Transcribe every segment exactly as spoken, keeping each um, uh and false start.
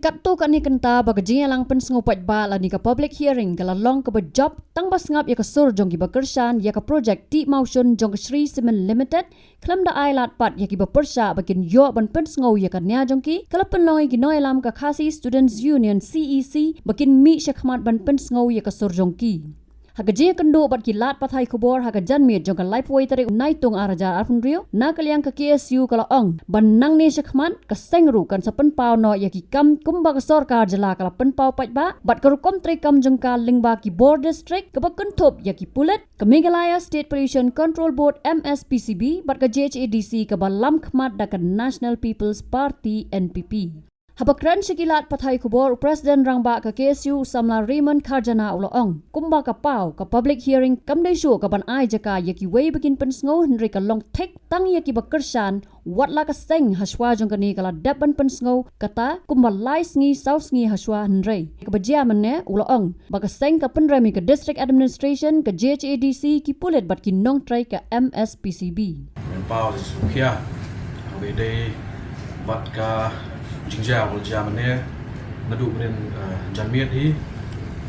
Katto katne kynta ba ka jingïalang pynsngew paidbah lane ka public hearing ka la long kaba jop tang ba sngap ïa ka sur jong kiba kyrshan ïa ka projek tih mawshun jong ka Shree Cement Limited, khlem da ai lad pat ïa kiba pyrshah ba kin ïoh ban pynsngew ïa ka nia jong ki, ka la pynlong ïa ki nongïalam ka Khasi Students Union, C E C, ba kin mih shakhmat ban pynsngew ïa ka sur jong ki. Ha ka jingïakynduh bad ki lad pathai khubor ha ka janmiet jong ka laiphew tarik u Naitung arhajar arphew hynriew, na ka liang ka K S U ka la ong ba nangne shakhmat ka seng ruh kan sa pynpaw noh ïa ki kam kumba ka sorkar jylla ka la pynpaw paidbah, bad ka rukom treikam jong ka lyngba ki bor district, kaba kynthup ïa ki pulit, ka Meghalaya State Pollution Control Board, M S P C B, bad ka J H A D C kaba lam khmat da ka National People's Party, N P P. Haba kren sha ki lad pathai khubor, u President Rangbah ka K S U u samla Raymond Kharjana u la ong, kumba ka paw, ka public hearing kam dei shuh ka ban ai jaka ïa kiwei ba kin pynsngew, hynrei ka long thik tang ïa kiba kyrshan, wat la ka seng hashwa jong kane ka la dep ban pynsngew, kata kumba lai sngi saw sngi hashwa, hynrei kaba jia mynne u la ong ba ka seng ka pynrem ïa ka District Administration, ka J H A D C, ki pulit bad ki nongtrei ka M S P C B. Ban paw sha shuh khia haba ïadei bad ka jingjia ba la jia mynne, naduh mynnin, eh, janmiet hi,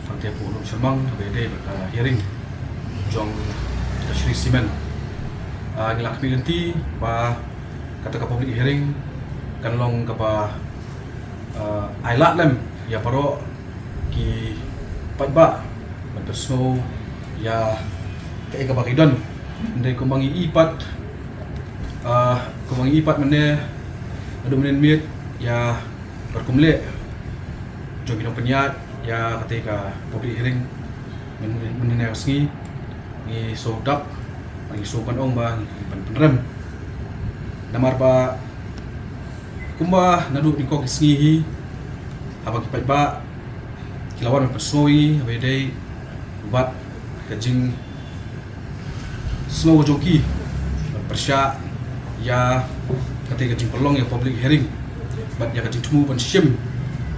hangtei hapoh Nongshyrmang, haba ïadei bad ka hearing jong ka Shree Cement. Ah, ngi la khmih lynti ba kata ka public hearing kan long kaba, ah, ai lad lem ïa baroh ki paidbah ban pynsngew ïa kaei kaba ki don. Hynrei kumba ngi i pat, ah, kumba ngi i pat mynne, naduh mynnin miet ïa ka rukom leh jong ki nongpynïaid ïa katei ka public hearing myn-, myn-, mynne ka sngi, ngi shu dap, ngi shu ban ong ba ngi ban pynrem. Namar ba kumba naduh nyngkong ki sngi hi, haba ki paidbah ki la wan ban pynsngew ïa ngi haba ïadei bad ka jingsngew jong ki ban pyrshah ïa katei ka jingpynlong ïa public hearing bad ïa ka jingthmu ban shim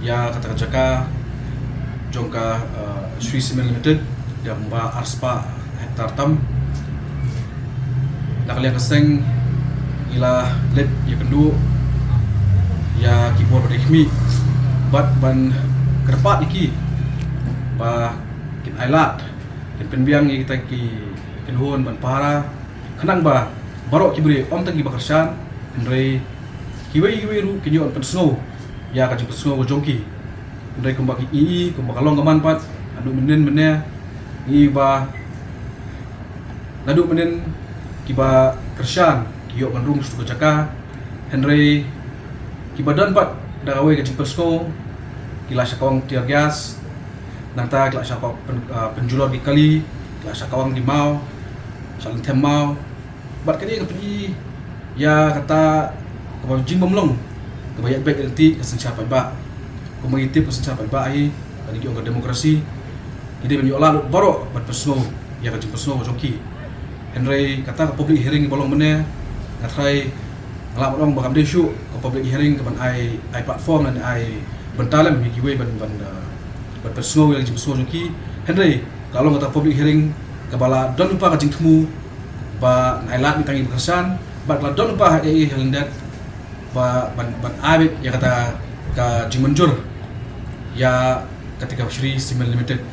ïa kata ka jaka jong ka, eh, Shree Cement Limited, ïa kumba arspah hektar tam. Na ka liang ka seng ngi la leit ïakynduh ïa ki bor ba dei khmih bad ban kyrpad ïa ki ba kin ai lad, kin pynbiang ïa kita ki kynhun ban pahara, khnang ba baroh ki briew, ym tang kiba kyrshan, hynrei kiwei kiwei ruh kin ïoh ban pynsngew ïa ka jingpynsngew ka jong ki. Hynrei kumba ngi i, kumba ka long ka man pat, naduh mynnin mynne, ngi i ba naduh mynnin kiba kyrshan ki ïoh ban rung sha ka jaka, hynrei kiba don pat da kawei ka jingpynsngew, ki la shah kawang tear gas, nangta ki la shah kawang pyn-, ah, pynjulor ki kali, ki la shah kawang ki maw, shah lynthem maw. Bad kane ka pyni ïa kata kaba jingbymlong kaba ïaid beit ïaid lynti ka synshar paidbah. Kumba ngi tip ka synshar paidbah hi, kane ka ong ka demokrasi, ngi dei ban ïoh lad lut baroh ban pynsngew ïa ka jingpynsngew ka jong ki. Hynrei kata ka public hearing ba long mynne, nga tharai, nga lah ban ong ba kam dei shuh ka public hearing ka ban ai, ai platform lane ai bynta lem ïa kiwei ban, ban, ah, ban pynsngew ïa ka jingpynsngew jong ki. Hynrei ka long kata public hearing kaba la don lypa ka jingthmu ba ngan ai lad mih tang ïa kiba kyrshan, bad ka la don lypa ha ïa i ha lyndet ba ban, ban ai beit ïa kata ka jingmynjur ïa kata ka Shree Cement Limited.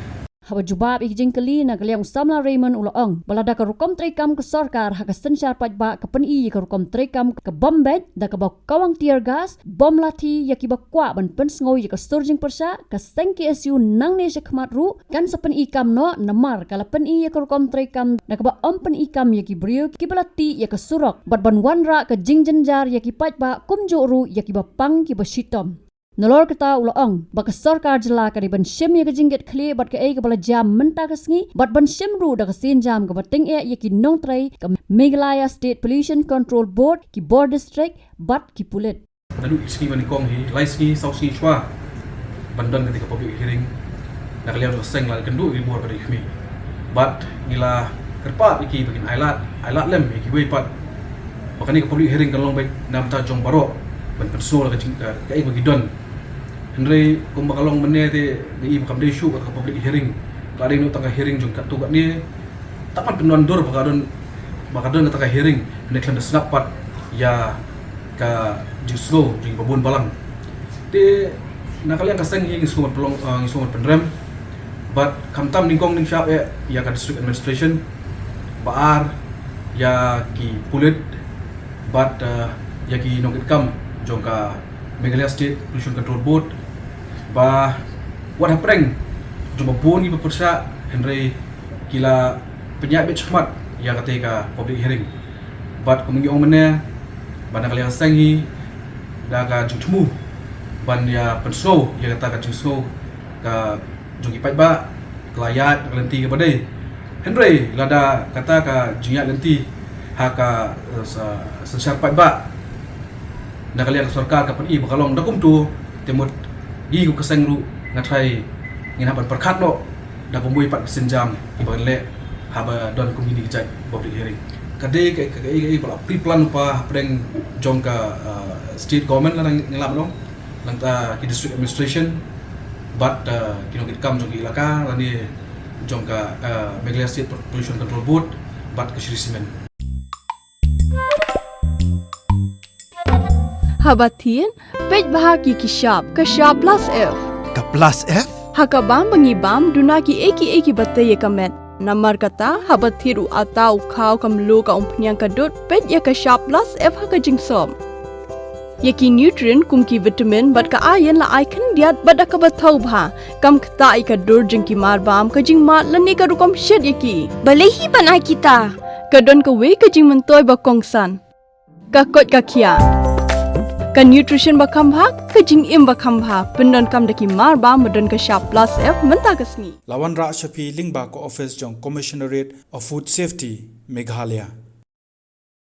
Haba jubab ïa ki jingkylli, na ka liang u samla Raymond u la ong ba lada ka rukom treikam ka sorkar ha ka synshar paidbah ka pyni ïa ka rukom treikam ka bym beit, da kaba kawang tear gas, bom lathi ïa kiba kwah ban pynsngew ïa ka sur jingpyrshah, ka seng K S U nangne shakhmat ruh kan sa pyni kam noh, namar ka la pyni ïa ka rukom treikam da kaba ym pyni kam ïa ki briew kiba la tih ïa ka surok bad ban wanrah ka jingjynjar ïa ki paidbah, kumjuh ruh ïa kiba pang kiba shitom. Nalor kata u la ong ba ka sorkar jylla ka dei ban shim ïa ka jingkitkhlieh bad kaei kaba la jia mynta ka sngi, bad ban shim ruh da ka sienjam kaba tyngeh ïa ki nongtrei ka Meghalaya State Pollution Control Board, ki bor district bad ki pulit. Naduh ki sngi ba nyngkong hi, lai sngi saw sngi shuwa ban don kane ka public hearing, na ka liang ka seng la kynduh ïa ki bor ba dei khmih. Bad ngi la kyrpad ïa ki ba kin ai lad, ai lad lem ïa kiwei pat ba kane ka public hearing kan long beit na bynta jong baroh ban pynsngew ïa ka jing, eh, kaei ba ki don. Hynrei kumba ka long mynne te ngi i ba kam dei shuh kata ka public hearing, ka la dei noh tang ka hearing jong katto katne. Tang ban pynwandur ba ka don, ba ka don kata ka hearing, hynrei khlem da sngap pat ïa ka jingsngew jong kiba bun balang. Te Na ka liang ka seng hi ngi sngewbha pynlong, uh, ngi sngewbha pynrem bad khamtam nyngkong nyngshap eh ïa ka district administration, ba ar ïa ki pulit bad, uh, ïa ki nongkitkam jong ka Meghalaya State Pollution Control Board, ba wat hapdeng jong ba bun ki ba pyrshah, hynrei ki la pynïaid beit shakhmat ïa kata ka public hearing. Bad kum ngi ong mynne, ba na ka liang ka seng hi da ka jingthmu ban ïa pynsngew ïa kata ka jingsngew ka jong ki paidbah, ka la ïaid ka lynti kaba dei. Hynrei lada kata ka jingïaid lynti ha ka, eh, sa-, synshar paidbah, na ka liang ka sorkar ka pyni ba ka long da kumto, te mut ngi kum ka seng ruh nga tharai ngin hap ban pyrkhat noh da kumwei pat ka sienjam kiba ngi leh haba don kum kine ki jait public hearing. Ka dei ka, ka, ka, ka, ka ba la pre-plan lypa hapdeng jong ka, uh, state government lane ngi lap noh, nangta ki district administration bad, uh, ki nongkitkam jong ki elaka lane jong ka, uh, Meghalaya State Pollution Control Board bad ka Shree Cement. Haba thied, peit bha ki ki shap, ka shap plus F. Ka plus F? Ha ka bam ba ngi bam, duna ki ei ki ei ki ba tei ïa ka met. Namar kata, haba thied u atta, u khaw, ka mluh, ka umphniang, ka dud, peit ïa ka shap plus F ha ka jingsop. Ïa ki nutrient kum ki vitamin bad ka iron la ai khyndiat bad da kaba thaw bha. Kam ktah ïa ka dur jong ki marbam, ka jingmad lane ka rukom shet ïa ki. Balei hi ban ai kita? Ka don kawei ka jingmyntoi ba kongsan. Ka koit ka khiah. Ka nutrition ba kham bha, ka jingim ba kham bha. Pyndonkam da ki marbam ba don ka shap plus F mynta ka sngi. La wanrah sha phi lyngba ka office jong Commissionerate of Food Safety, Meghalaya.